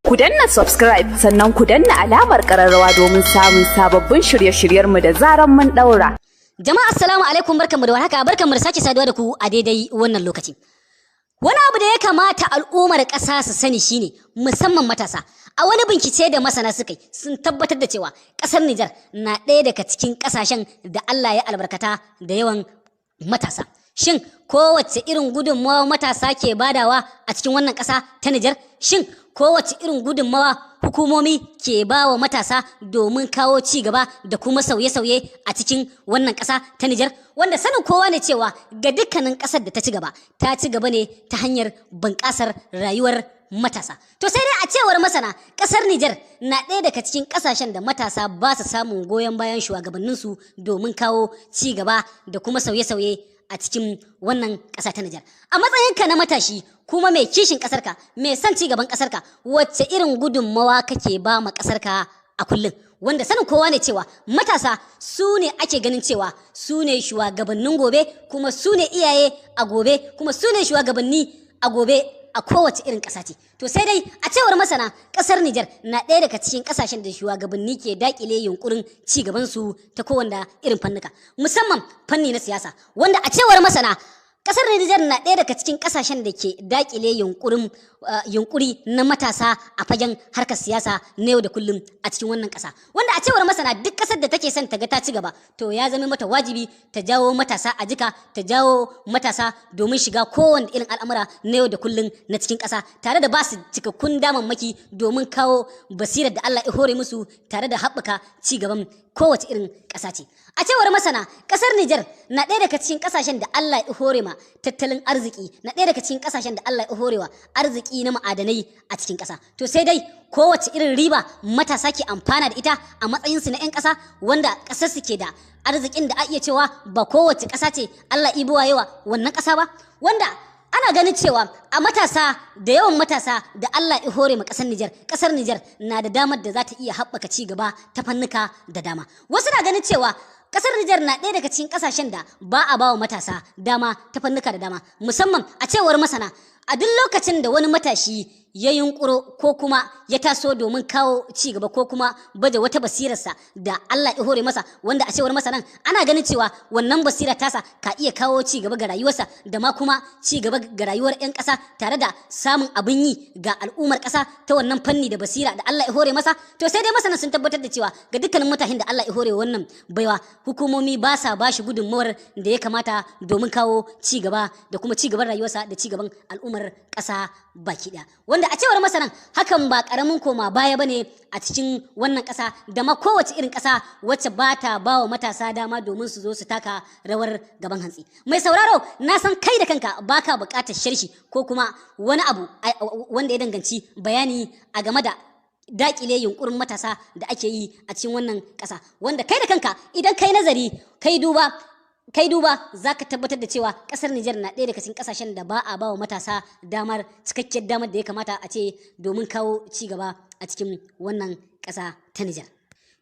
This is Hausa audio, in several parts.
Ku danna subscribe, sannan ku danna alamar kararrawa domin samun sababbin shirye-shiryenmu da zaran mun daura. Jama'a, assalamu alaikum, barkanmu da warhaka, barkanmu da sake saduwa da ku a daidai wannan lokaci. Wani abu da ya kamata al'ummar ƙasa su sani shine, musamman matasa, a wani bincike da masana suka yi, sun tabbatar da cewa ƙasar Nijar na ɗaya daga cikin ƙasashen da Allah ya albarkata da yawan matasa. Shin kowace irin gudunmawa matasa ke badawa a cikin wannan ƙasa ta Nijar? Shin kowace irin gudunmawa hukumomi ke ba wa matasa domin kawo ci gaba da kuma sauye-sauye a cikin wannan ƙasa ta Nijar? Wanda sanin kowa ne cewa ga dukkanin ƙasar da ta ci gaba, ta ci gaba ne ta hanyar bunƙasar rayuwar matasa. To sai dai a cewar masana, ƙasar Nijar na ɗaya daga cikin ƙasashen da matasa ba su samun goyon bayan shugabanninsu domin kawo ci gaba da kuma sauye-sauye a cikin wannan ƙasa ta Nijar. A matsayinka na matashi kuma mai kishin ƙasarka, mai son ci gaban ƙasarka, wacce irin gudunmawa kake ba ma ƙasarka a kullum? Wanda sanin kowa ne cewa matasa su ne ake ganin cewa su ne shugabannin gobe, kuma su ne iyaye a gobe, kuma su ne shugabanni a gobe a kowace irin ƙasa ce. To sai dai a cewar masana, ƙasar Nijar na ɗaya daga cikin ƙasashen da shugabanni ke daƙile yunkurin ci gaban su ta kowanne irin fannuka, musamman fanni na siyasa. Wanda a cewar masana, ƙasar Nijar na ɗaya daga cikin ƙasashen da ke daƙile yunkuri na matasa a fagen harkar siyasa na yau da kullum a cikin wannan ƙasa. Wanda a cewar masana, duk ƙasar da take son ta ga ta ci gaba, to ya zama mata wajibi ta jawo matasa a jika, ta jawo matasa domin shiga kowanne irin al'amura na yau da kullum na cikin ƙasa, tare da ba su cikakkun damammaki domin kawo basirar da Allah ya hore musu, tare da haɓaka ci gaban kowace irin ƙasa ce. A cewar masana, ƙasar Nijar na ɗaya daga cikin ƙasashen da Allah ya hore ma tattalin arziki, na ɗaya daga cikin ƙasashen da Allah ya horewa arziki na ma'adanai a cikin ƙasa. To sai dai kowace irin riba matasa ke amfana da ita a matsayinsu na 'yan ƙasa, wanda ƙasar su ke da arzikin da a iya cewa ba kowace ƙasa ce Allah ibuwa yawa wannan ƙasa ba? Wanda ana ganin cewa a matasa da yawan matasa da Allah ya hore ma ƙasar Nijar, ƙasar Nijar na da damar da za ta iya haɓaka ci gaba ta fannuka da dama. Wasu na ganin cewa ƙasar Nijar na ɗaya daga cikin ƙasashen da ba a bawa matasa dama ta fannuka da dama, musamman a cewar masana, a duk lokacin da wani matashi ya yunkuro ko kuma ya taso domin kawo ci gaba ko kuma baje wata basirarsa da Allah ya hore masa, wanda a cewar masanan ana ganin cewa wannan basira tasa ka iya kawo ci gaba ga rayuwarsa da ma kuma ci gaba ga rayuwar 'yan ƙasa, tare da samun abin yi ga al'ummar ƙasa ta wannan fanni da basira da Allah ya hore masa. To sai dai masana sun tabbatar da cewa ga dukkanin mutanen da Allah ya hore wannan baiwa, hukumomi ba sa ba shi gudunmawar da ya kamata domin kawo ci gaba da kuma ci gaban rayuwarsa da ci gaban al'ummar ƙasa baki ɗaya. Wanda a cewar masanan, hakan ba ƙaramin koma baya bane a cikin wannan ƙasa da ma kowace irin ƙasa wacce ba ta ba wa matasa dama domin su zo su taka rawar gaban hantsi. Mai sauraro, na san kai da kanka baka buƙatar sharhi ko kuma wani abu wanda ya danganci bayani a game da dakile yunkurin matasa da ake yi a cikin wannan ƙasa, wanda kai da kanka idan kai nazari, kai duba, za ka tabbatar da cewa ƙasar Nijar na ɗaya daga cikin ƙasashen da ba a ba wa matasa damar, cikakkiyar damar da ya kamata a ce domin kawo ci gaba a cikin wannan ƙasa ta Nijar.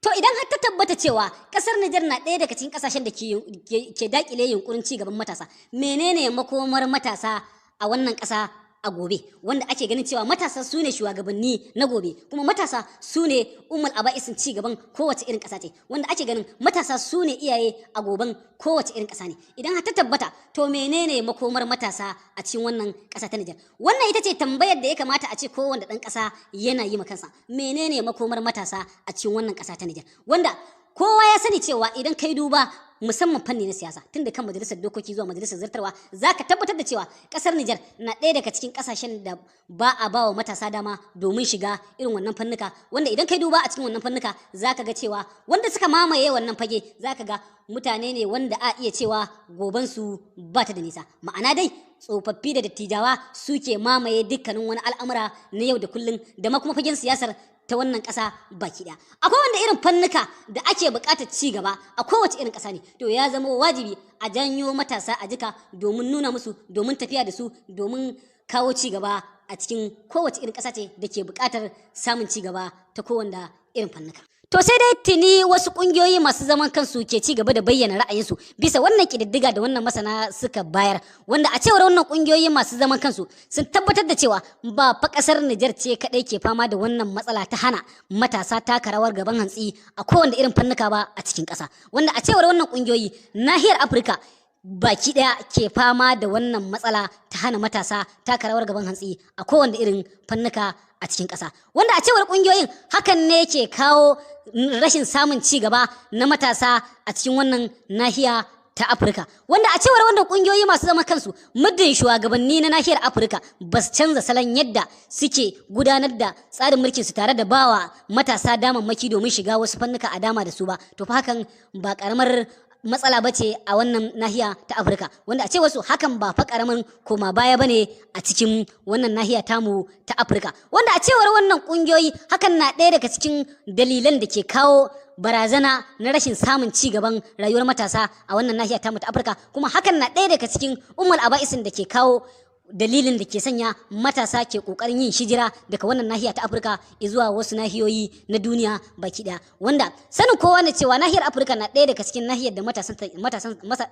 To idan har ta tabbata cewa ƙasar Nijar na ɗaya daga cikin ƙasashen da ke daƙile yunkurin ci gaban matasa, menene makomar matasa a wannan ƙasa a gobe? Wanda ake ganin cewa matasa su ne shugabanni na gobe, kuma matasa su ne ummul aba'isin ci gaban kowace irin ƙasa ce, wanda ake ganin matasa su ne iyaye a goben kowace irin ƙasa ne. Idan har ta tabbata, to menene makomar matasa a cikin wannan ƙasa ta Nijar? Wannan ita ce tambayar da ya kamata a ce kowanne ɗan ƙasa yana yi ma kansa: menene makomar matasa a cikin wannan ƙasa ta Nijar? Wanda kowa ya sani cewa idan kai duba, musamman fanni na siyasa, tun da kan majalisar dokoki zuwa majalisar zartarwa, za ka tabbatar da cewa kasar Nijar na ɗaya daga cikin ƙasashen da ba a ba wa matasa dama domin shiga irin wannan fannuka. Wanda idan kai duba a cikin wannan fannuka, za ka ga cewa wanda suka mamaye wannan fage, za ka ga mutane ne wanda a iya cewa gobansu ba ta da nisa. Ma'ana dai, tsofaffi da dattijawa suke mamaye dukkanin wani al'amura na yau da kullum da ma kuma fagen siyasar ta wannan ƙasa baki ɗaya. Akwai wanda irin fannuka da ake buƙatar ci gaba a kowace irin ƙasa ne, to ya zama wajibi a janyo matasa a jika domin nuna musu, domin tafiya da su, domin kawo ci gaba a cikin kowace irin ƙasa ce da ke buƙatar samun ci gaba ta kowanne irin fannuka. To sai dai tuni wasu kungiyoyi masu zaman kansu ke ci gaba da bayyana ra'ayinsu bisa wannan kididdiga da wannan masana suka bayar, wanda a cewar wannan kungiyoyi masu zaman kansu sun tabbatar da cewa ba fa kasar Nijar ce kadai ke fama da wannan matsala ta hana matasa taka rawar gaban hantsi a kowanne irin fannuka ba a cikin ƙasa, wanda a cewar wannan kungiyoyi nahiyar Afirka baki daya ke fama da wannan matsala ta hana matasa taka rawar gaban hantsi a kowanne irin fannuka a cikin ƙasa, wanda a cewar ƙungiyoyin hakan ne ke kawo rashin samun ci gaba na matasa a cikin wannan nahiya ta Afirka, wanda a cewar wannan ƙungiyoyi masu zaman kansu muddin shugabanni na nahiyar Afirka ba su canza salon yadda suke gudanar da tsarin mulkin su tare da bawa matasa damammaki domin shiga wasu fannuka a dama da su ba, to fa hakan ba karamar matsala bace a wannan nahiya ta Afirka, wanda a cewar su hakan ba fa karamin koma baya bane a cikin wannan nahiya tamu ta Afirka, wanda a cewar wannan kungiyoyi hakan na ɗaya daga cikin dalilan da ke kawo barazana na rashin samun ci gaban rayuwar matasa a wannan nahiya tamu ta Afirka, kuma hakan na ɗaya daga cikin ummul aba'isin da ke kawo dalilin da ke sanya matasa ke kokarin yin shijira daga wannan nahiya ta Afirka zuwa wasu nahiyoyi na duniya baki daya, wanda sanin kowa ne cewa nahiyar Afirka na ɗaya daga cikin nahiyar da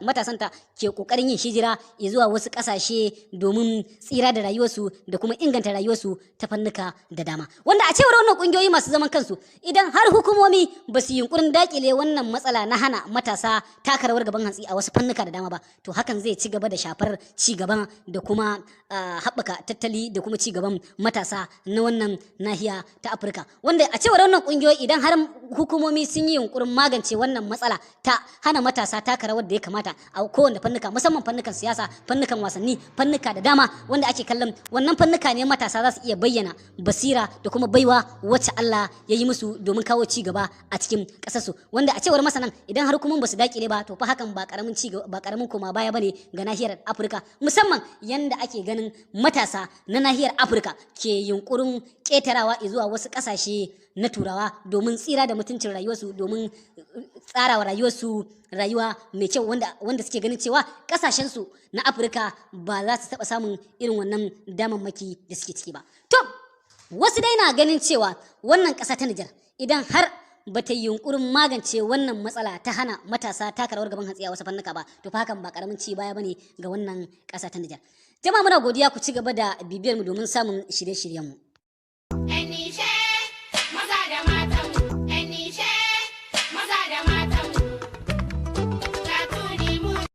matasanta ke kokarin yin shijira zuwa wasu ƙasashe domin tsira da rayuwarsu da kuma inganta rayuwarsu ta fannuka da dama, wanda a cewar wannan kungiyoyi masu zaman kansu idan har hukumomi ba su yunkurin dakile wannan matsala na hana matasa taka rawar gaban hantsi a wasu fannuka da dama ba, to hakan zai ci gaba da shafar ci gaban da kuma haɓaka tattali da kuma ci gaban matasa na wannan nahiya ta Afirka, wanda a cewar wannan kungiyoyi idan har hukumomi sun yi yunkurin magance wannan matsala ta hana matasa taka rawar da ya kamata a kowane fannuka, musamman fannukan siyasa, fannukan wasanni, fannuka da dama wanda ake kallon wannan fannuka ne matasa za su iya bayyana basira da kuma baiwa wacce Allah ya yi musu domin kawo ci gaba a cikin ƙasarsu, wanda a cewar masanan idan har hukumomin ba su dakile ba to fa hakan ba karamin ci ba karamin koma baya bane ga nahiyar Afirka, musamman yanda ake ganin matasa na nahiyar Afirka ke yunkurin ƙetarawa zuwa wasu ƙasashe na turawa domin tsira da mutuncin rayuwarsu, domin tsarawa rayuwarsu rayuwa mai kyau, wanda suke ganin cewa ƙasashensu na Afirka ba za su taɓa samun irin wannan damammaki da suke ciki ba. To wasu dai na ganin cewa wannan ƙasa ta Nijar idan har ba ta yi yunkurin magance wannan matsala ta hana matasa taka rawar gaban hantsi a wasu fannuka ba, to fa hakan ba karamin ci baya bane ga wannan ƙasa ta Nijar. Jama'a muna godiya, ku ci gaba da bibiyar mu domin samun shirye-shiryenmu.